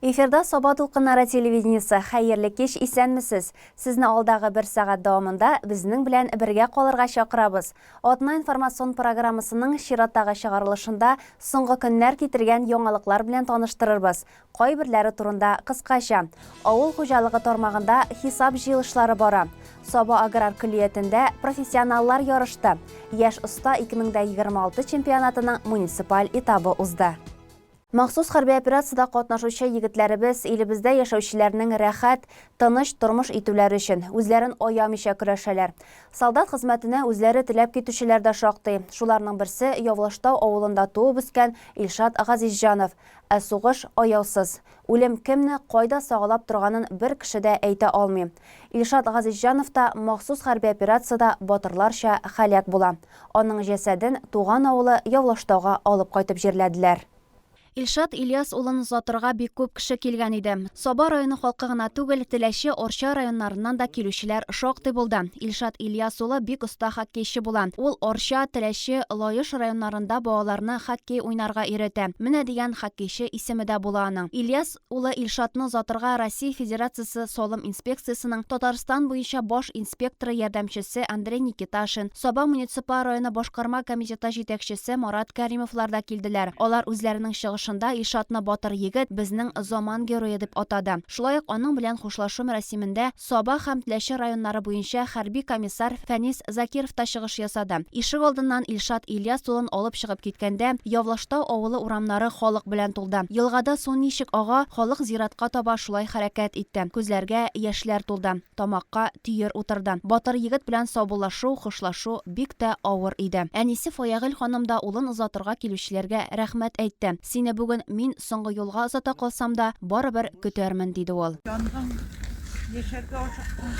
Эфирда Саба дулкыннары телевидениесе. Хәерле кич, исәнмесез! Сезне алдагы бер сәгать дәвамында безнең белән бергә калырга чакырабыз. Атна информацион программасының чираттагы чыгарылышында соңгы көннәр китергән яңалыклар белән таныштырырбыз. Кайберләре турында кыскача. Авыл хуҗалыгы тармагында хисап җыелышлары бара. Саба аграр көллиятендә профессионаллар ярышты. Яшь оста 2026 чемпионатының муниципаль этабы узды. Махсус хәрби операциядә катнашучы егетләребез илебездә яшәүчеләрнең рәхәт, тыныч тормыш итүләре өчен үзләрен аямыйча көрәшәләр. Солдат хезмәтенә үзләре теләп китүчеләр дә шактый. Шуларның берсе, Явлаштау авылында туып үскән Илшат Газизҗанов. Ә сугыш аяусыз. Үлем кемне, кайда сагалап торганын бер кеше дә әйтә алмый. Илшат Газизҗанов та махсус хәрби операциядә батырларча һәлак була. Аның җәсәден туган авылы Явлаштауга алып кайтып җирләделәр. Илшат Ильяс улын озатырга бик күп кеше килгән иде. Саба районы халкы гына түгел, Теләче, Арча районнарыннан да килүчеләр шактый булды. Илшат Ильяс улы бик оста хоккейчы була. Ул Арча, Теләче, Лаеш районнарында балаларны хоккей уйнарга өйрәтә. Менә дигән хоккейчы исеме дә була аның. Ильяс улы Илшатны озатырга Россия Федерациясе Салым инспекциясенең Татарстан буенча баш инспекторы ярдәмчесе Андрей Никиташин, Саба муниципаль районы башкарма комитеты җитәкчесе Марат Кәримовлар да килделәр. Алар үзләренең чыгышында Илшатны батыр егет, безнең заман герое дип атады. Шулай ук аның белән хушлашу мәрасимендә Саба һәм Теләче районнары буенча хәрби комиссар Фәнис Закиров та чыгыш ясады. Ишек алдыннан Илшат Ильяс улын алып чыгып киткәндә, Явлаштау авылы урамнары халык белән тулды. Елгада су ничек ага, халык зиратка таба шулай хәрәкәт итте. Күзләргә яшьләр тулды, тамакка төер утырды. Батыр егет белән саубуллашу, хушлашу бик тә авыр иде. Әнисе Фаягөл ханым да улын озатырга килүчеләргә рәхмәт әйтте. Сине бүген мин соңгы юлга озата калсам да, барыбер көтәрмен, диде ул. Яндың, яшәргә ашыктың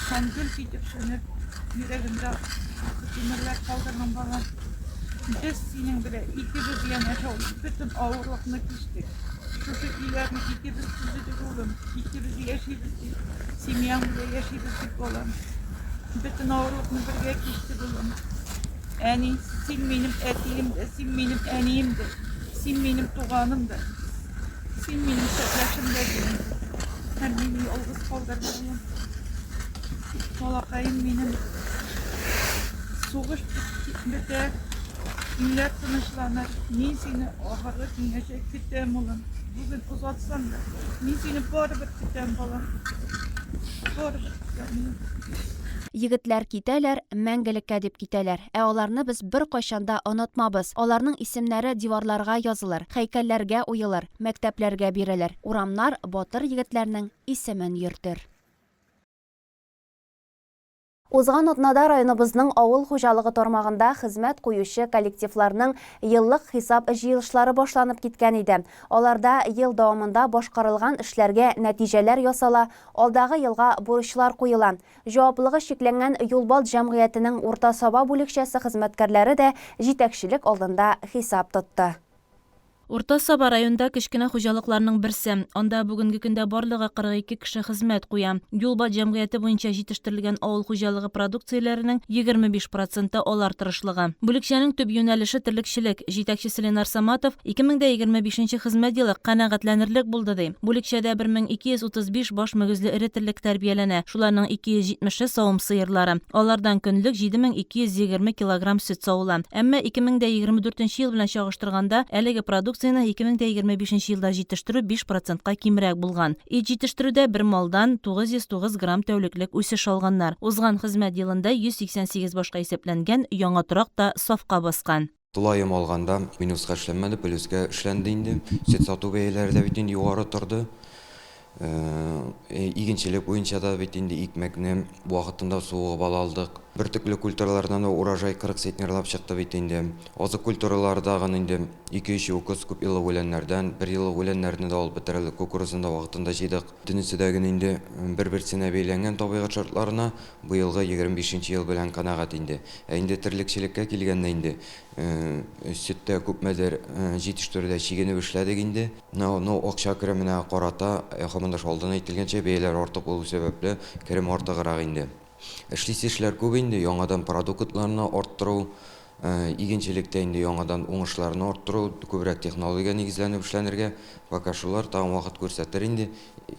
һәм гөлт итеп сүнеп, йөрәгемдә тимерләр калдырдың, балам. Без синең белән икебез янәшә бөтен авырлыкны кичтек. Шушы өйләрне икебез төзедек, улым. Икебез яшибез дип, семьяң белән яшибез дип, балам. Бөтен авырлыкны бергә кичтек, улым. Әни, син минем әтием дә, син минем әнием дә, син минем туганым да. Син минем сәтләшем дә дим. Һәм мине ялгыз калдырма, улым. Балакаем минем. Сугыш бетә, илләр тынычланыр. Мин сине ахыргы көнгәчә көтәм, улым. Бүген озатсам да, мин сине барыбер көтәм, балам. Барыбер көтәм, улым. Егетләр китәләр, мәңгелеккә дип китәләр. Ә аларны без беркайчан да онытмабыз. Аларның исемнәре диварларга язылыр, һәйкәлләргә уелыр, мәктәпләргә бирелер, урамнар батыр егетләрнең исемен йөртер. Узган атнада районыбызның авыл хуҗалыгы тармагында хезмәт куючы коллективларның еллык хисап җыелышлары башланып киткән иде. Аларда ел дәвамында башкарылган эшләргә нәтиҗәләр ясала, алдагы елга бурычлар куела. Җаваплыгы чикләнгән Юлбалт җәмгыятенең Урта Саба бүлекчәсе хезмәткәрләре дә җитәкчелек алдында хисап тотты. Урта Саба районында кечкенә хуҗалыкларның берсе. Анда бүгенге көндә барлыгы 42 кеше хезмәт куя. Юлбат җәмгыяте буенча җитештерелгән авыл хуҗалыгы продукцияләренең 25 проценты алар тырышлыгы. Бүлекчәнең төп юнәлеше терлекчелек. Җитәкчесе Ленар Саматов 2025 нче хезмәт елы канәгатьләнерлек булды, ди. Бүлекчәдә 1235 баш мөгезле эре терлек тәрбияләнә, шуларның 270-е савым сыерлары. Алардан көнлек 7220 килограмм сөт савыла. Әмма 2024 нче ел белән чагыштырганда, әлеге продукцияне 2025 нче елда җитештерү 5 процентка кимрәк булган. Ит җитештерүдә бер малдан 909 грамм тәүлеклек үсеш алганнар. Узган хезмәт елында 188 башка исәпләнгән яңа торак та сафка баскан. Тулаем алганда, минуска эшләнмәде, плюска эшләнде инде. Сөт сату бәяләре дә бит инде югары торды. Игенчелек буенча да бит инде икмәкне вакытында сугып ала алдык. Бөртекле культуралардан да урожай 40 центнерлап чыкты бит инде. Азык культуралары тагын инде 2-3 укыз күп еллык үләннәрдән, бер еллык үләннәрне дә алып бетерелде, кукурузны да вакытында җыйдык. Бөтенесе дә генә инде бер-берсенә бәйләнгән табигать шартларына. Быелгы 25 нче ел белән канәгать инде. Ә инде терлекчелеккә килгәндә инде, сөттә күпмедер җитештерүдә чигенеп эшләдек инде. Но акча кеременә карата, һаман да шул алдан әйтелгәнчә, бәяләр артык булу сәбәпле, керем артыграк инде. Эшлисе эшләр күп инде, яңадан продуктларны арттыру. Игенчелектә инде яңадан уңышларны арттыру, күбрәк технологиягә нигезләнеп эшләнергә. Пока шулар, тагын вакыт күрсәтер инде.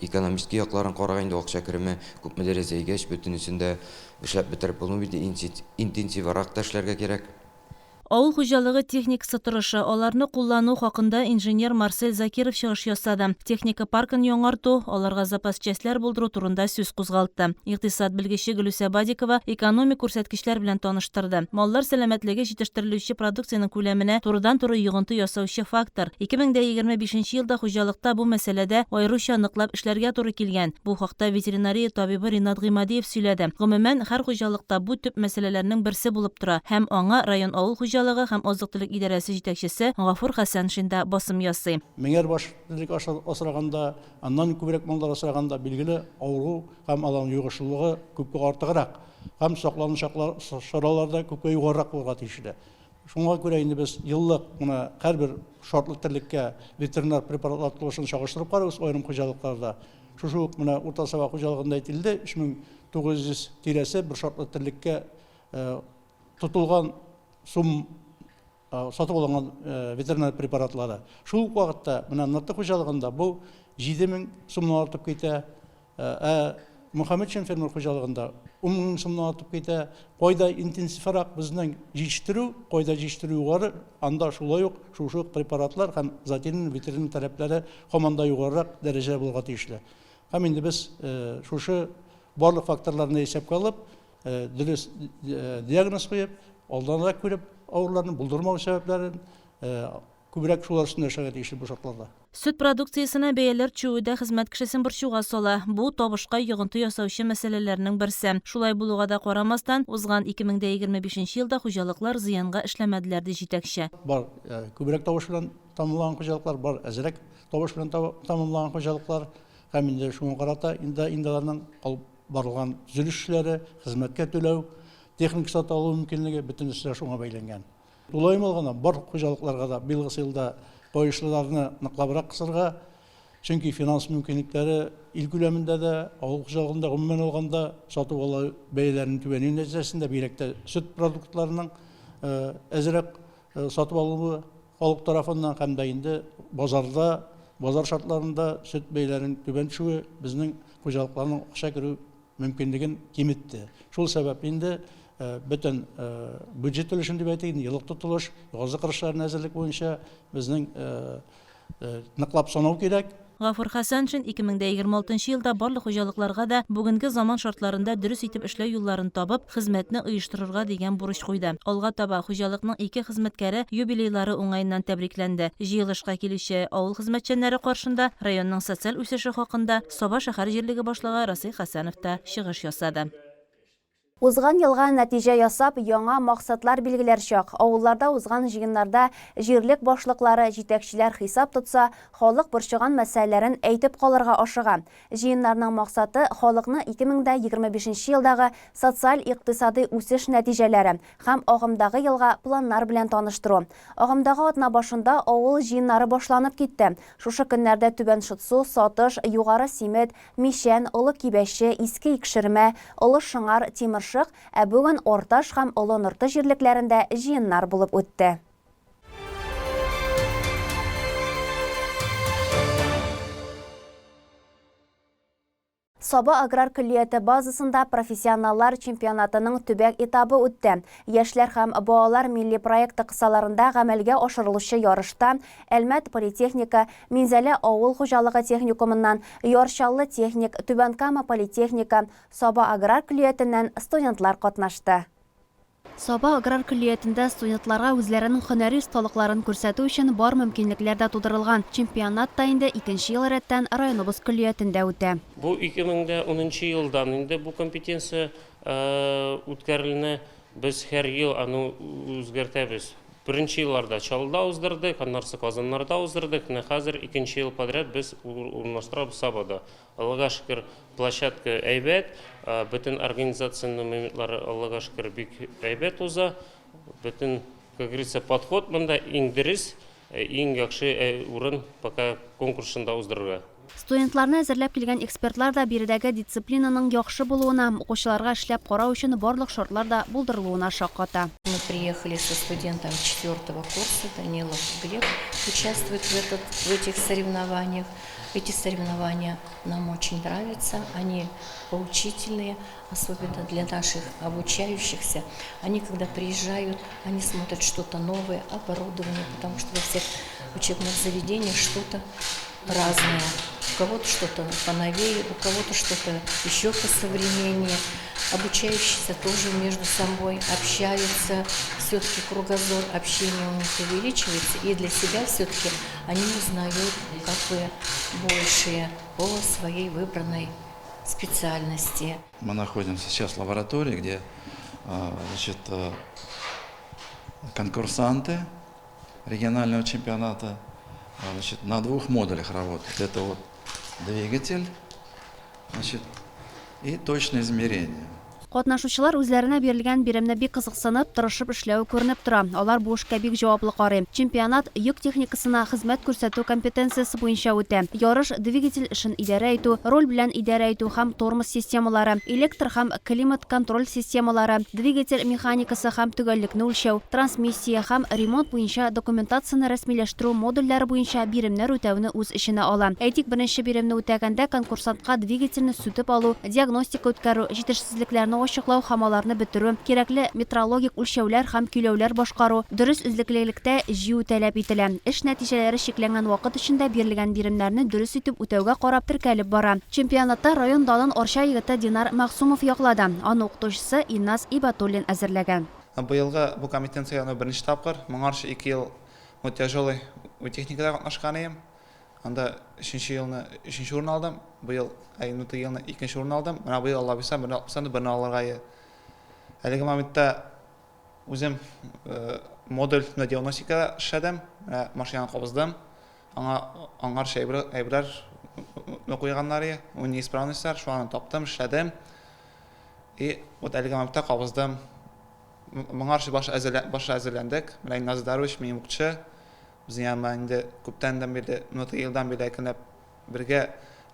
Экономический якларын караган инде акча кереме күпмедер әзәйгәч, бөтенесен дә эшләп бетереп булмый бит, интенсиврак та эшләргә кирәк. Авыл хуҗалыгы техникасы торышы, аларны куллану хакында инженер Марсель Закиров чыгыш ясады. Техника паркын яңарту, аларга запас частьләр булдыру турында сүз кузгалтты. Икътисад белгече Гөлүсә Бадикова экономик күрсәткечләр белән таныштырды. Маллар сәламәтлеге җитештерелүче продукциянең күләменә турыдан-туры йогынты ясаучы фактор. 2025 нче елда хуҗалыкта бу мәсьәләдә аеруча ныклап эшләргә туры килгән. Бу хакта ветеринария табибы Ринат Гыймадиев сөйләде. Гомумән, һәр хуҗалыкта бу төп мәсьәләләрнең берсе булып тора һәм аңа район авыл хуҗалыгы һәм азык-төлек идарәсе җитәкчесе Гафур Хәсәншин да басым ясый. Меңәр баш терлек асраганда, аннан күбрәк маллар асраганда, билгеле, авыру һәм аларның йогышлылыгы күпкә артыграк һәм саклану чаралары да күпкә югарырак булырга тиешле. Шуңа күрә инде без еллык менә һәрбер шартлы терлеккә ветеринар препаратлар тотылышын чагыштырып карыйбыз аерым хуҗалыкларда. Шушы ук менә Урта Саба хуҗалыгында әйтелде, 3900 тирәсе бер шартлы терлеккә тотылган сум сатып алынган ветеринар препаратлары. Шул ук вакытта менә Нырты хуҗалыгында бу 7000 сумнан артып китә. Ә Мөхәммәтшин фермер хуҗалыгында 10 мең сумнан артып китә. Кайда интенсиврак безнең җитештерү, кайда җитештерү югары, анда шулай ук шушы ук препаратлар һәм зоотехник, ветеринар таләпләре һаман да югарырак дәрәҗәдә булырга тиешле. Һәм инде без шушы барлык факторларны исәпкә алып, дөрес диагноз куеп, алданрак күреп авыруларны булдырмау сәбәпләрен Күбрәк шулар өстендә эшләргә тиешле бу шартларда. Сөт продукциясенә бәяләр төшүе дә хезмәт кешесен борчуга сала. Бу, табышка йогынты ясаучы мәсьәләләрнең берсе. Шулай булуга да карамастан, узган 2025 нче елда хуҗалыклар зыянга эшләмәделәр, ди җитәкче. Бар күбрәк табыш белән тәмамлаган хуҗалыклар, бар әзрәк табыш белән тәмамлаган хуҗалыклар һәм инде шуңа карата инде инде аларның алып барылган төзелеш эшләре, хезмәткә түләү, техника сатып алу мөмкинлеге, бөтенесе дә шуңа бәйләнгән. Тулаем алганда, барлык хуҗалыкларга да быелгысы елда каешлыларны ныклабрак кысырга, чөнки финанс мөмкинлекләре ил күләмендә дә, авыл хуҗалыгында гомумән алганда, сатып алу бәяләренең түбәнәюе нәтиҗәсендә, бигрәк тә сөт продуктларының әзрәк сатып алынуы халык тарафыннан һәм дә инде базарда, базар шартларында сөт бәяләренең түбән төшүе безнең хуҗалыкларның акча керү мөмкинлеген киметте. Шул сәбәпле инде бөтен бюджет өлешен дип әйтик, еллык тотылыш, язгы кыр эшләренә әзерлек буенча безнең ныклап санау кирәк. Гафур Хәсәншин 2026 нчы елда барлык хуҗалыкларга да бүгенге заман шартларында дөрес итеп эшләү юлларын табып, хезмәтне оештырырга дигән бурыч куйды. Алга таба хуҗалыкның ике хезмәткәре юбилейлары уңаеннан тәбрикләнде. Җыелышка килүче авыл хезмәтчәннәре каршында районның социаль үсеше хакында Саба шәһәр җирлеге башлыгы Расыйх Хәсәнов та чыгыш ясады. Узган елга нәтиҗә ясап, яңа максатлар билгеләр чак. Авылларда узган җыеннарда җирлек башлыклары, җитәкчеләр хисап тотса, халык борчыган мәсьәләләрен әйтеп калырга ашыга. Җыеннарның максаты, халыкны 2025 нче елдагы социаль-икътисадый үсеш нәтиҗәләре һәм агымдагы елга планнар белән таныштыру. Агымдагы атна башында авыл җыеннары башланып китте. Шушы көннәрдә Түбән Шытсу, Сатыш, Югары Симет, Мичән, Олы Кибәче, Иске Икшермә, Олы Шыңар, Тимершык, ә бүген Орташ һәм Олы Нырты җирлекләрендә җыеннар булып үтте. Саба аграр көллияте базасында профессионаллар чемпионатының төбәк этабы үтте. Яшьләр һәм балалар милли проекты кысаларында гамәлгә ашырылучы ярышта Әлмәт политехника, Минзәлә авыл хуҗалыгы техникумыннан, Яр Чаллы техник, Түбән Кама политехника, Саба аграр көллиятеннән студентлар катнашты. Саба аграр көллиятендә студентларга үзләренең һөнәри осталыкларын күрсәтү өчен бар мөмкинлекләр дә тудырылган. Чемпионат та инде икенче ел рәттән районыбыз көллиятендә үтә. Бу 2010 нчы елдан инде бу компетенция үткәрелне. Без һәр ел аны үзгәртәбез. Беренче елларда Чаллыда уздырдык, аннарсы Казаннарда уздырдык. Менә хәзер икенче ел подряд без урнаштырабыз Сабада. Аллага шөкер, площадка әйбәт, бөтен организационный моментлары, Аллага шөкер, бик әйбәт уза. Бөтен, как говорится, подход монда иң дөрес, иң яхшы урын пока конкурсында уздырырга. Студентларны әзерләп килгән экспертлар да биредәге дисциплинаның яхшы булуына, укучыларга эшләп карау өчен барлык шартлар да булдырылуына шакката. Мы приехали со студентом четвертого курса, Данилов Глеб участвует в этот, в этих соревнованиях. Эти соревнования нам очень нравятся, они поучительные, особенно для наших обучающихся. Они, когда приезжают, они смотрят что-то новое, оборудование, потому что во всех учебных заведениях что-то разное. У кого-то что-то поновее, у кого-то что-то еще посовременнее. Обучающиеся тоже между собой общаются. Все-таки кругозор общения у них увеличивается. И для себя все-таки они узнают как бы больше по своей выбранной специальности. Мы находимся сейчас в лаборатории, где значит, конкурсанты регионального чемпионата, значит, на двух модулях работают. Это вот двигатель, значит, и точное измерение. Катнашучылар үзләренә бирелгән биремне бик кызыксынып, тырышып эшләве күренеп тора. Алар бу эшкә бик җаваплы карый. Чемпионат йөк техникасына хезмәт күрсәтү компетенциясе буенча үтә. Ярыш двигатель эшен идарә итү, руль белән идарә итү һәм тормоз системалары, электр һәм климат-контроль системалары, двигатель механикасы һәм төгәллекне үлчәү, трансмиссия һәм ремонт буенча документацияне рәсмиләштерү модульләре буенча биремнәр үтәүне үз эченә ала. Әйтик, беренче биремне үтәгәндә конкурсантка двигательне сүтеп алу, диагностика үткәрү, җитешсезлекләрне ачыклау һәм аларны бетерү, кирәкле метрологик үлчәүләр һәм көйләүләр башкару, дөрес эзлеклелектә җыю таләп ителә. Эш нәтиҗәләре чикләнгән вакыт эчендә бирелгән биремнәрне дөрес итеп үтәүгә карап теркәлеп бара. Чемпионатта район данын Арча егете Динар Мәгъсумов яклады. Аны укытучысы Илназ Ибатуллин әзерләгән. Быелгы бу компетенциягә беренче тапкыр, моңарчы ике ел тяжелый техникада катнашкан идем. Анда өченче елны өченче урын алдым. Быел, әй, ну теге елны икенче урын алдым. Менә быел Алла боерса, берне алсам да берне алырга ие. Әлеге моментта үзем модуль на диагностикада эшләдем. Менә машинаны кабыздым. Аңа аңарчы әйбер, әйберләр куйганнар ие, неисправностьлар, шуларны таптым, эшләдем. И вот әлеге моментта кабыздым. Моңарчы баш әзерлә, башы әзерләндек. Менә Илназ Дарович минем укытучы. Безнең янына инде күптәннән бирле, менә елдан бирле әкренләп бергә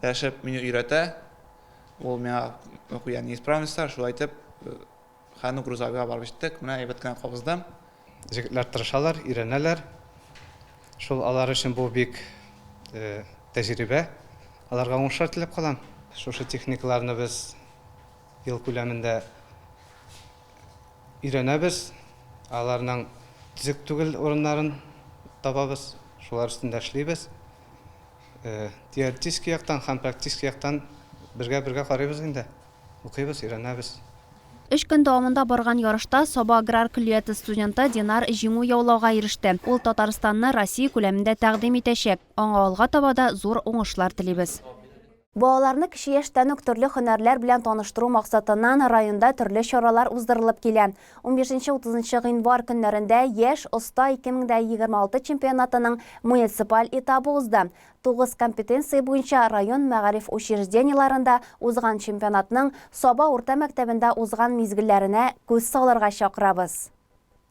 яшәп мине өйрәтә. Ул миңа куя неисправностьлар, шулай итеп, хәне грузовыйга барып җиттек. Менә әйбәт кенә кабыздым. Җегетләр тырышалар, өйрәнәләр. Шул алар өчен бу бик тәҗрибә. Аларга уңышлар теләп калам. Шушы техникаларны без ел күләмендә өйрәнәбез, аларның төзек түгел урыннарын табабыз, шулар өстендә эшлибез. Теоретический яктан һәм практический яктан бергә-бергә карыйбыз инде, укыйбыз, өйрәнәбез. Өч көн дәвамында барган ярышта Саба аграр көллияте студенты Динар җиңү яулауга иреште. Ул Татарстанны Россия күләмендә тәкъдим итәчәк. Аңа алга таба да зур уңышлар телибез. Балаларны кече яшьтән үк төрле һөнәрләр белән таныштыру максатыннан районда төрле чаралар уздырылып килә. 15-30 гыйнвар көннәрендә Яшь оста 2026 чемпионатының муниципаль этабы узды. Тугыз компетенция буенча район мәгариф учреждениеләрендә узган чемпионатның Саба урта мәктәбендә узган мизгелләренә күз салырга чакырабыз.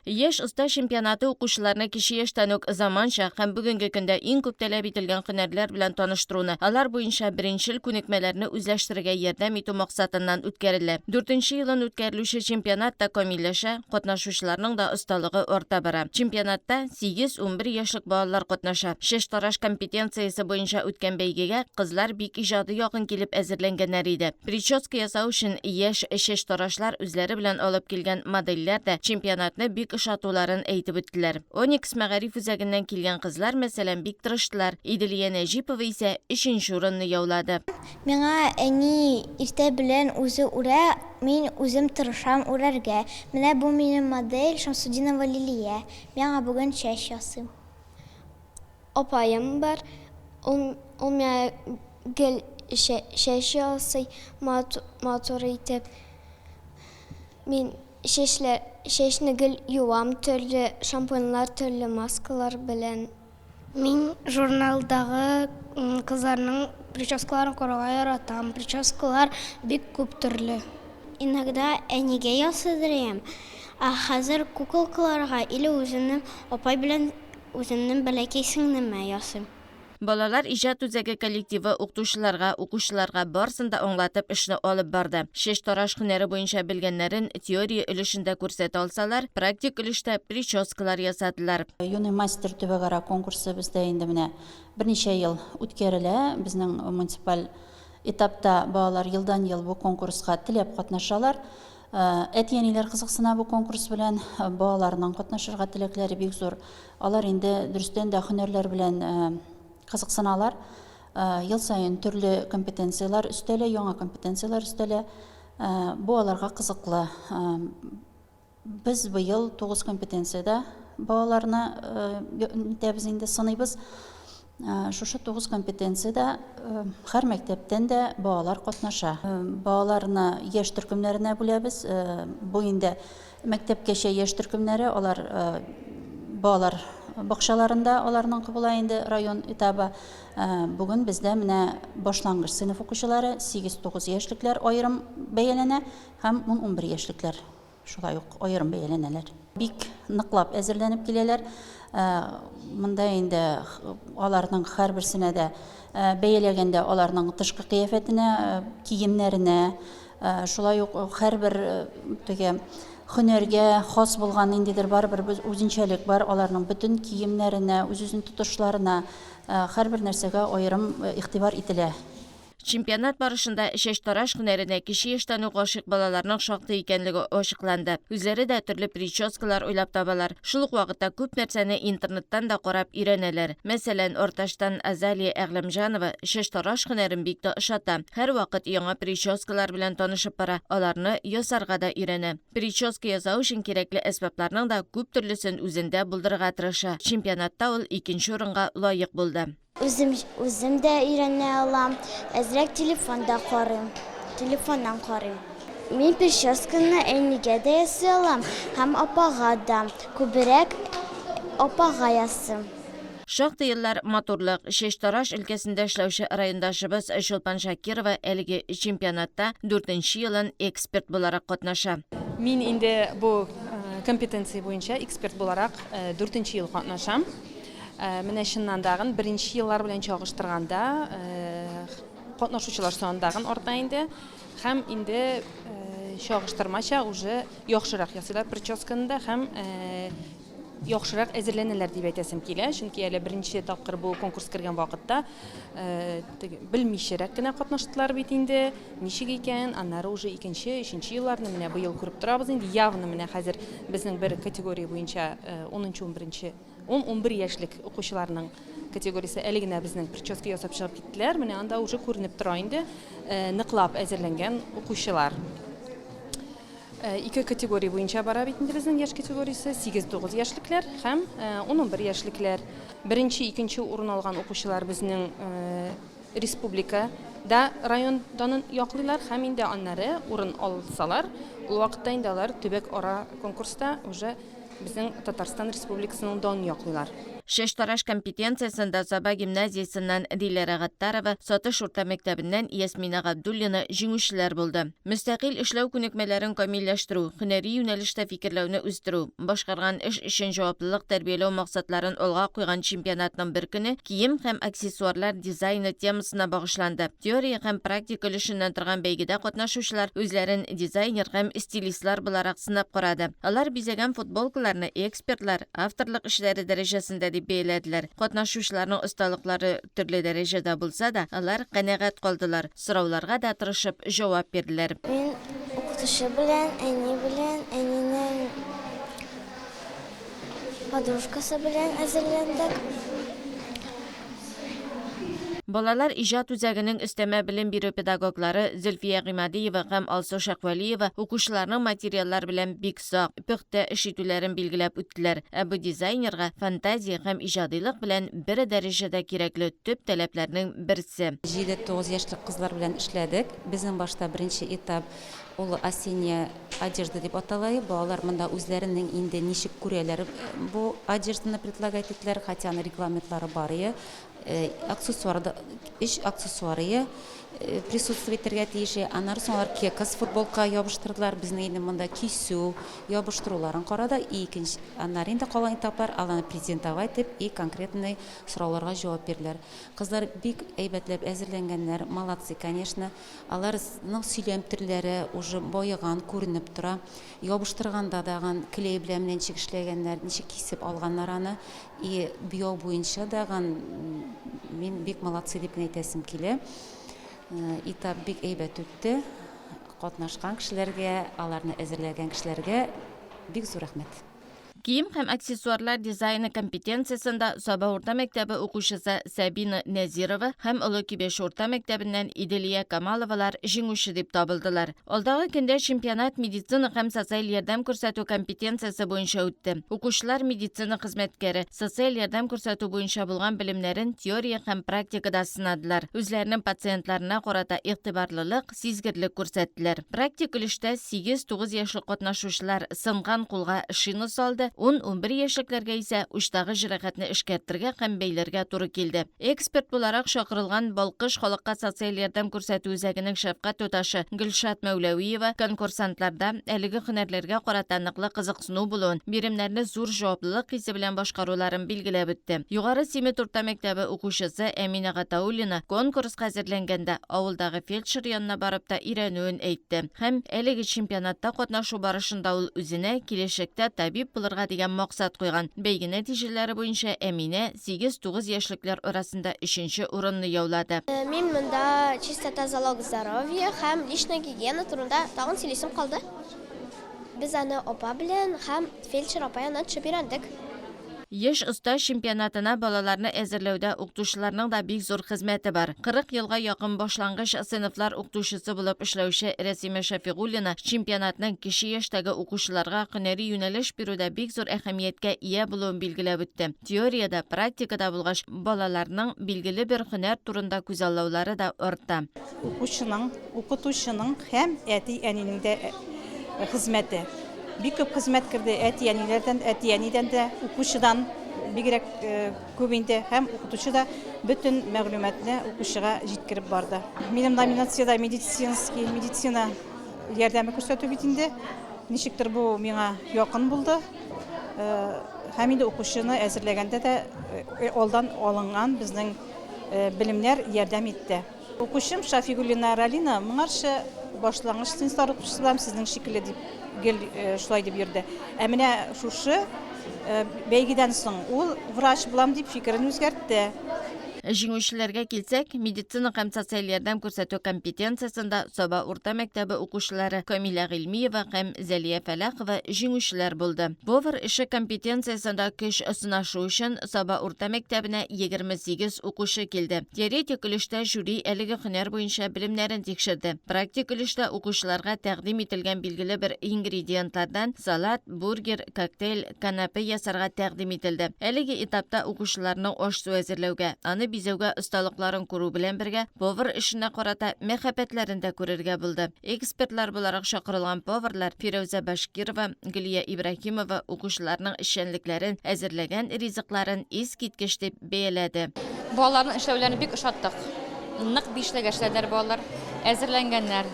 Яшь оста чемпионаты укучыларны кече яшьтән үк заманча һәм бүгенге көндә иң күп таләп ителгән һөнәрләр белән таныштыруны, алар буенча беренчел күнекмәләрне үзләштерергә ярдәм итү максатыннан үткәрелә. Дүртенче елын үткәрелүче чемпионат та камилләшә, катнашучыларның да осталыгы арта бара. Чемпионатта сигез-унбер яшьлек балалар катнаша. Чәчтараш компетенциясе буенча үткән бәйгегә кызлар бик иҗади якын килеп әзерләнгәннәр иде. Прическа ясау өчен яшь чәчтарашлар үзләре белән алып килгән модельләр дә чемпионатны бик ошатуларын әйтеп үттеләр. Оникс мәгариф үзәгеннән килгән кызлар, мәсәлән, бик тырыштылар. Иделия Нәҗипова исә өченче урынны яулады. Миңа әни иртә белән үзе үрә, мин үзем тырышам үрәргә. Менә бу минем модель Шамсутдинова Лилия. Мин аңа бүген чәч ясыйм. Апаем бар, ул ул миңа гел чәч ясый, матур итеп. Мин чәчләр чәчне гел юам төрле шампуньлар, төрле маскалар белән. Мин журналдагы кызларның прическаларын карарга яратам. Прическалар бик күп төрле. Иногда әнигә ясадырыйм, ә хәзер куколкаларга или үземнең апай белән Үземнең бәләкәй сеңлемә ясыйм. Балалар иҗат үзәге коллективы укытучыларга, укучыларга барсын да аңлатып эшне алып барды. Чәчтараш һөнәре буенча белгәннәрен теория өлешендә күрсәтә алсалар, практик өлештә прическалар ясадылар. Юный мастер төбәкара конкурсы бездә инде менә берничә ел үткәрелә. Безнең муниципаль этапта балалар елдан-ел бу конкурска теләп катнашалар. Әти-әниләр кызыксына бу конкурс белән, балаларның катнашырга теләкләре бик зур. Алар инде дөрестән дә һөнәрләр белән кызыксыналар. Ел саен төрле компетенцияләр өстәлә, яңа компетенцияләр өстәлә. Бу аларга кызыклы. Без быел 9 компетенциядә балаларны нитәбез инде, сыныйбыз. Шушы 9 компетенциядә һәр мәктәптән дә балалар катнаша. Балаларны яшь төркемнәренә бүләбез. Бу инде мәктәпкәчә яшь төркемнәре, алар балалар бакчаларында аларныңкы була инде район этабы. Бүген бездә менә башлангыч сыйныф укучылары, 8-9 яшьлекләр аерым бәяләнә һәм 10-11 яшьлекләр. Шулай ук аерым бәяләнәләр. Бик ныклап әзерләнеп киләләр. Монда инде аларның һәрберсенә дә бәяләгәндә аларның тышкы кыяфәтенә, киемнәренә, шулай ук һәрбер теге һөнәргә хас булган ниндидер барыбер үзенчәлек бар, аларның бөтен киемнәренә, үз-үзен тотышларына, һәрбер нәрсәгә аерым игътибар ителә. Чемпионат барышында чәчтараш һөнәренә кече яшьтән үк гашыйк балаларның шактый икәнлеге ачыкланды. Үзләре дә төрле прическалар уйлап табалар. Шул ук вакытта күп нәрсәне интернеттан да карап өйрәнәләр. Мәсәлән, Арташтан Азалия Әгъләмҗанова чәчтараш һөнәрен бик тә ошата. Һәрвакыт яңа прическалар белән танышып бара, аларны ясарга да өйрәнә. Прическа ясау өчен кирәкле әсбапларның да күп төрлесен үзендә булдырырга тырыша. Чемпионатта ул икенче урынга лаек булды. Үзем үзем дә өйрәнә алам, әзрәк телефонда карыйм, телефоннан карыйм. Мин прическаны әнигә дә ясый алам һәм апага да, күбрәк апага ясыйм. Шактый еллар матурлык, чәчтараш өлкәсендә эшләүче райондашыбыз Чулпан Шакирова әлеге чемпионатта дүртенче елын эксперт буларак катнаша. Мин инде бу компетенция буенча эксперт буларак дүртенче ел катнашам. Менә чыннан дагын беренче еллар белән чагыштырганда катнашучылар саны дагын арта инде. Һәм инде чагыштырмача уже яхшырак ясыйлар прическаны да һәм яхшырак әзерләнәләр дип әйтәсем килә. Чөнки әле беренче тапкыр бу конкурс кергән вакытта белмичәрәк кенә катнаштылар бит инде, ничек икән, аннары уже икенче, өченче елларны менә быел күреп торабыз инде. Явно менә хәзер безнең бер категория буенча унынчы, унберенче Ун-унбер яшьлек укучыларның категориясе әле генә безнең прическа ясап чыгып киттеләр. Менә анда уже күренеп тора инде ныклап әзерләнгән укучылар. Ике категория буенча бара бит инде безнең яшь категориясе, 8-9 яшьлекләр һәм 10-11 яшьлекләр. Беренче, икенче урын алган укучылар безнең республикада район данын яклыйлар һәм инде аннары урын алсалар, ул вакытта инде алар төбәк-ара конкурста уже Безнең Татарстан Республикасының данын яклыйлар. Чәчтараш компетенциясендә Саба гимназиясеннән Диләрә Гаттарова, Сатыш урта мәктәбеннән Ясминә Габдуллина җиңүчеләр булды. Мөстәкыйль эшләү күнекмәләрен камилләштерү, һөнәри юнәлештә фикерләүне үстерү, башкарган эш өчен җаваплылык тәрбияләү максатларын алга куйган чемпионатның бер көне кием һәм аксессуарлар дизайны темасына багышланды. Теория һәм практика өлешеннән торган бәйгедә катнашучылар үзләрен дизайнер һәм стилистлар буларак сынап карады. Алар бизәгән футболкаларны экспертлар авторлык эшләре дәрәҗәсендә дип бәяләделәр. Катнашучыларның осталыклары төрле дәрәҗәдә булса да, алар канәгать калдылар, сорауларга да тырышып җавап бирделәр. Мин укытучы белән, әни белән, әнинең подружкасы белән әзерләндек. Балалар иҗат үзәгенең өстәмә белем бирү педагоглары Зөлфия Гыймадиева һәм Алсу Шәхвәлиева укучыларның материаллар белән бик сак, пөхтә эш итүләрен билгеләп үттеләр. Ә бу дизайнерга фантазия һәм иҗадыйлык белән бер дәрәҗәдә кирәкле төп таләпләрнең берсе. Җиде-тугыз яшьлек кызлар белән эшләдек. Безнең башта беренче этап ул осенняя одежда дип атала. Балалар монда үзләренең инде ничек күрәләр бу одежданы предлагать иттеләр, хотя аның регламентлары бар ие. Аксессуар Өч аксессуарые присутствовать итәргә тиеш. Аннары соң алар кекс футболка ябыштырдылар. Безнең инде монда кисү, ябыштыруларын карады. И икенче, аннары инде калган этаплар аларны презентовать итеп и конкретный сорауларга җавап бирделәр. Кызлар бик әйбәтләп әзерләнгәннәр, молодцы, конечно. Аларның сөйләм төрләре уже баеган, күренеп тора. Ябыштырганда дагын клей белән менә ничек эшләгәннәр, ничек кисеп алганнар аны. И буяу буенча дагын мин бик молодцы дип кенә әйтәсем килә. Этап бик әйбәт үтте. Катнашкан кешеләргә, аларны әзерләгән кешеләргә бик зур рәхмәт. Кием һәм аксессуарлар дизайны компетенциясендә Саба урта мәктәбе укучысы Сабина Нәзирова һәм Олы Кибәч урта мәктәбеннән Иделия Камаловалар җиңүче дип табылдылар. Алдагы көндә чемпионат медицина һәм социаль ярдәм күрсәтү компетенциясе буенча үтте. Укучылар медицина хезмәткәре, социаль ярдәм күрсәтү буенча булган белемнәрен теория һәм практикада сынадылар, үзләренең пациентларына карата игътибарлылык, сизгерлек күрсәттеләр. Практик өлештә 8-9 яшьлек катнашучылар сынган кулга шина салды, 10-11 яшьлекләргә исә учтагы җәрәхәтне эшкәртергә һәм бәйләргә туры килде. Эксперт буларак чакырылган Балкыш халыкка социаль ярдәм күрсәтү үзәгенең шәфкать туташы Гөлшат Мәүләвиева конкурсантларда әлеге һөнәрләргә карата ныклы кызыксыну булуын, биремнәрне зур җаваплылык хисе белән башкаруларын билгеләп үтте. Югары Симет урта мәктәбе укучысы Әминә Гатауллина конкурска әзерләнгәндә авылдагы фельдшер янына барып та өйрәнүен әйтте һәм әлеге чемпионатта катнашу барышында ул үзенә киләчәктә табиб булырга дигән максат куйган. Бәйге нәтиҗәләре буенча Әминә 8-9 яшьлекләр арасында өченче урынны яулады. Мин монда чистота залог здоровья һәм личная гигиена турында тагын сөйлисем калды. Без аны апа белән һәм фельдшер апа янына төшеп өйрәндек. Яшь оста чемпионатына балаларны әзерләүдә укытучыларның да бик зур хезмәте бар. 40 елга якын башлангыч сыйныфлар укытучысы булып эшләүче Рәсимә Шәфигуллина чемпионатның кече яшьтәге укучыларга һөнәри юнәлеш бирүдә бик зур әһәмияткә ия булуын билгеләп үтте. Теориядә, практикада булгач, балаларның билгеле бер һөнәр турында күзаллаулары да арта. Укучының, укытучының һәм әти-әнинең дә хезмәте. Бик күп хезмәт керде әти-әниләрдән, әти-әнидән дә, укучыдан бигрәк күп инде һәм укытучы да бөтен мәгълүматны укучыга җиткереп барды. Минем номинациядә медицинский, медицина ярдәме күрсәтү бит инде. Ничектер бу миңа якын булды. Һәм инде укучыны әзерләгәндә дә алдан алынган безнең белемнәр ярдәм итте. Укучым Шафигуллина Ралина моңарчы башлангыч сыйныфлар укучысы булам, сезнең шикелле дип гел шулай дип йөрде. Ә менә шушы бәйгедән соң ул врач булам дип фикерен үзгәртте. Җиңүчеләргә килсәк, медицина һәм социаль ярдәм күрсәтү компетенциясендә Саба урта мәктәбе укучылары Камилә Гыйльмиева һәм Зәлия Фәләхова җиңүчеләр булды. Повар эше компетенциясендә көч сынашу өчен Саба урта мәктәбенә 28 укучы килде. Теоретик өлештә жюри әлеге һөнәр буенча белемнәрен тикшерде. Практик өлештә укучыларга тәкъдим ителгән билгеле бер ингредиентлардан салат, бургер, коктейль, канапе ясарга тәкъдим ителде. Әлеге этапта укучыларның аш-су әзерләүгә, аны бизәүгә осталыкларын күрү белән бергә, повар эшенә карата мәхәббәтләрен дә күрергә булды. Экспертлар буларак чакырылган поварлар Фирәүзә Башкирова, Гөлия Ибраһимова укучыларның эшчәнлекләрен, әзерләгән ризыкларын искиткеч дип бәяләде. Балаларның эшләүләрен бик ошаттык. Нык бишлегә эшләделәр балалар. Әзерләнгәннәр.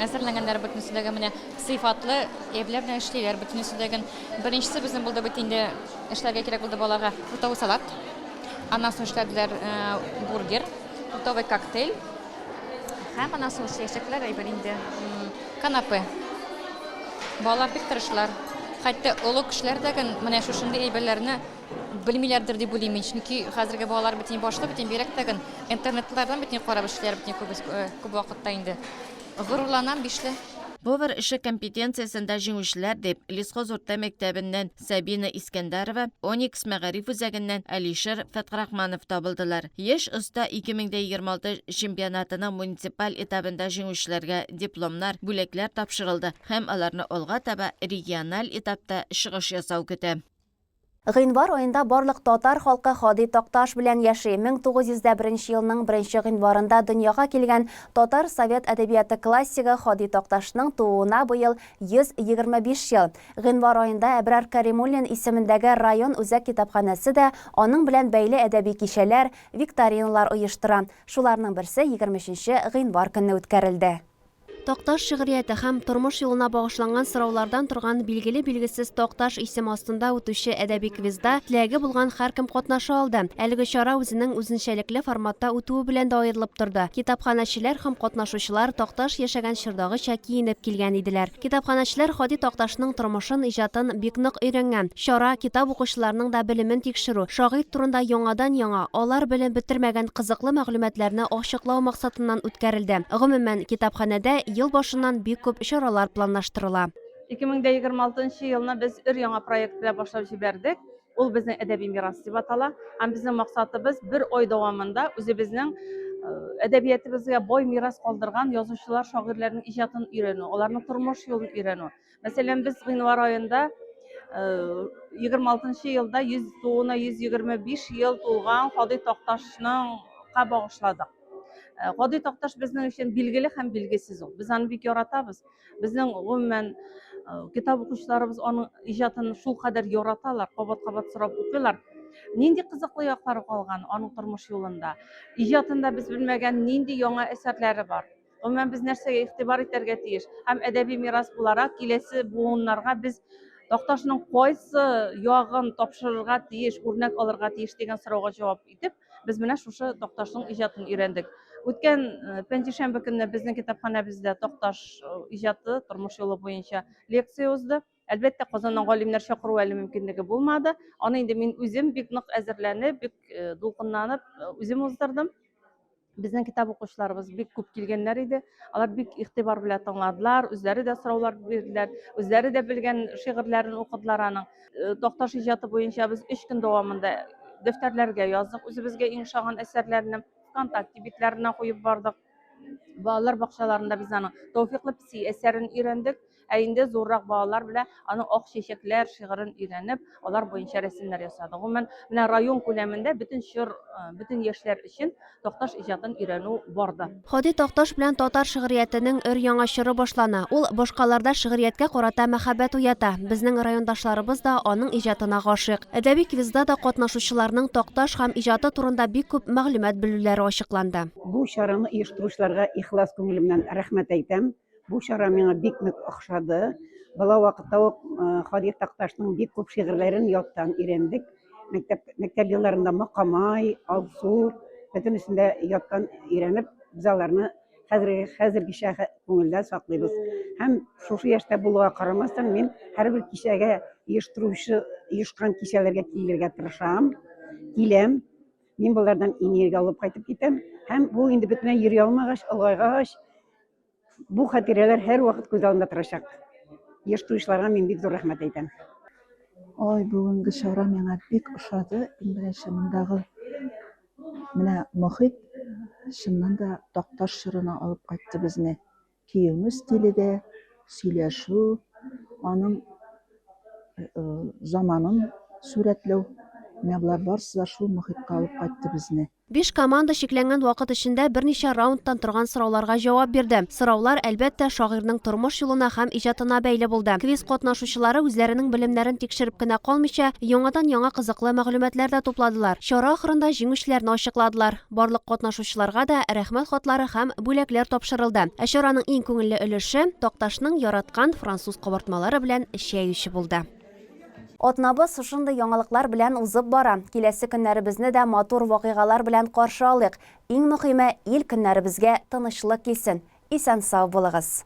Әзерләнгәннәр бөтенесе дә менә сыйфатлы әйберләр белән эшлиләр бөтенесе дә. Беренчесе безнең булды бит инде эшләргә кирәк булды балаларга фруктовый салат. Аннан соң эшләделәр бургер, фруктовый коктейль. Һәм аннан соң эшләячәкләр әйбер инде канапе. Балалар бик тырышлар. Хәтта олы кешеләр дә менә шушындый әйберләрне белмиләрдер дип уйлыйм мин. Чөнки хәзерге балалар бит инде башлы бит инде бигрәк тә интернетлардан бит инде карап эшлиләр бит инде күп вакытта инде. Горурланам, бишле. Повар эше компетенциясендә җиңүчеләр дип Лесхоз урта мәктәбеннән Сабина Искәндәрова, Оникс мәгариф үзәгеннән Алишер Фәтхрахманов табылдылар. Яшь оста 2026 чемпионатының муниципаль этабында җиңүчеләргә дипломнар, бүләкләр тапшырылды һәм аларны алга таба региональ этапта чыгыш ясау көтә. Гыйнвар аенда барлык татар халкы Һади Такташ белән яши. 1901 елның беренче гыйнварында дөньяга килгән татар совет әдәбияты классигы Һади Такташның тууына быел 125 ел. Гыйнвар аенда Әбрар Кәримуллин исемендәге район үзәк китапханәсе дә аның белән бәйле әдәби кичәләр, викториналар оештыра. Шуларның берсе 23 нче гыйнвар көнне үткәрелде. Такташ шигърияте һәм тормыш юлына багышланган сораулардан торган Билгеле-билгесез Такташ исеме астында үтүче әдәби квизда теләге булган һәркем катнаша алды. Әлеге чара үзенең үзенчәлекле форматта үтүе белән дә аерылып торды. Китапханәчеләр һәм катнашучылар Такташ яшәгән чордагыча киенеп килгән иделәр. Китапханәчеләр Һади Такташның тормышын, иҗатын бик нык өйрәнгән. Чара, китап укучыларның да белемен тикшерү, шагыйрь турында яңадан-яңа, алар белеп бетермәгән кызыклы мәгълүматларны ачыклау максатыннан үткәрелде. Гомумән, китапханәдә ел башыннан бик күп чаралар планлаштырыла. 2026 нчы елны без өр-яңа проект белән башлап җибәрдек. Ул безнең әдәби мирас дип атала. Һәм безнең максатыбыз бер ай дәвамында үзебезнең э, әдәбиятыбызга бай мирас калдырган язучылар, шагыйрьләрнең иҗатын өйрәнү, аларның тормыш юлын өйрәнү. Мәсәлән, без гыйнвар аенда 26 э, елда 100 тууына 125 ел тулган Һади Такташның ка багышладык. Э, Һади Такташ безнең өчен билгеле һәм билгесез ул. Без аны бик яратабыз. Безнең гомумән э, китап укучыларыбыз аның иҗатын шулкадәр яраталар, кабат-кабат сорап укыйлар. Нинди кызыклы яклары калган аның тормыш юлында? Иҗатында без белмәгән нинди яңа әсәрләре бар? Гомумән без нәрсәгә игътибар итәргә тиеш? Һәм әдәби мирас буларак киләсе буыннарга без Такташның кайсы ягын тапшырырга тиеш, үрнәк алырга тиеш дигән сорауга җавап итеп, Без менә шушы Такташның иҗатын өйрәндек. Үткән э, пәнҗешәмбе көнне безнең китапханәбездә Такташ э, иҗаты, тормыш юлы буенча лекция узды. Әлбәттә, Казаннан галимнәр чакыру әле мөмкинлеге булмады. Аны инде мин үзем бик нык әзерләнеп, бик э, дулкынланып үзем уздырдым. Безнең китап укучыларыбыз бик күп килгәннәр иде. Алар бик игътибар белән тыңладылар, үзләре дә сораулар бирделәр, үзләре дә белгән шигырьләрен укыдылар аның. Э, Такташ иҗаты буенча без өч көн дәвамында дәфтәрләргә яздык үзебезгә иң ошаган әсәрләрне, ВКонтакте битләренә куеп бардык. Балалар бакчаларында без аның Тәүфиклы песи әсәрен өйрәндек. Ә инде зуррак балалар белән аның Ак чәчәкләр шигырен өйрәнеп, алар буенча рәсемнәр ясадык. Гомумән, менә район күләмендә бөтен чор, э, бөтен яшьләр өчен Такташ иҗатын өйрәнү барды. Һади Такташ белән татар шигъриятенең өр-яңа чоры башлана. Ул башкаларда шигърияткә карата мәхәббәт уята. Безнең райондашларыбыз да аның иҗатына гашыйк. Әдәби квизда да катнашучыларның Такташ һәм иҗаты турында бик күп мәгълүмат белүләре ачыкланды. Бу чараны оештыручыларга ихлас күңелемнән рәхмәт әйтәм. Бу чара миңа бик нык охшады. Бала вакытта ук Һади Такташның бик күп шигырьләрен яттан өйрәндек. Мәктәп, мәктәп елларында Мокамай, Алсу, бөтенесен дә яттан өйрәнеп, без аларны хәзерге хәзергечә күңелдә саклыйбыз. Һәм шушы яшьтә булуга карамастан, мин һәрбер кичәгә оештыручы оешкан кичәләргә килергә тырышам, киләм. Мин болардан энергия алып кайтып китәм. Һәм бу инде бөтенләй йөри алмагач, олыгайгач, Бу хатирәләр һәрвакыт күз алдында торачак. Еш туючыларга мин бик зур рәхмәт әйтәм. Ой, бүгенге чара миңа бик ошады. Иң беренче мондагы менә мохит чыннан да Такташ чорына алып кайтты безне. Киенү стиле дә, сөйләшү, аның заманын сурәтләү, менә болар барысы да шул мохиткә алып кайтты безне. Биш команда чикләнгән вакыт эчендә берничә раундтан торган сорауларга җавап бирде. Сораулар, әлбәттә, шагыйрьнең тормыш юлына һәм иҗатына бәйле булды. Квиз катнашучылары үзләренең белемнәрен тикшереп кенә калмыйча, яңадан-яңа кызыклы мәгълүматлар да тупладылар. Чара ахырында җиңүчеләрне ачыкладылар. Барлык катнашучыларга да Рәхмәт хатлары һәм бүләкләр тапшырылды. Ә чараның иң күңелле өлеше, Такташның яраткан француз кабартмалары белән чәй эчү булды. Атнабыз шушындый яңалыклар белән узып бара. Киләсе көннәребезне дә матур вакыйгалар белән каршы алыйк. Иң мөхиме, ил-көннәребезгә тынычлык килсен. Исән-сау булыгыз!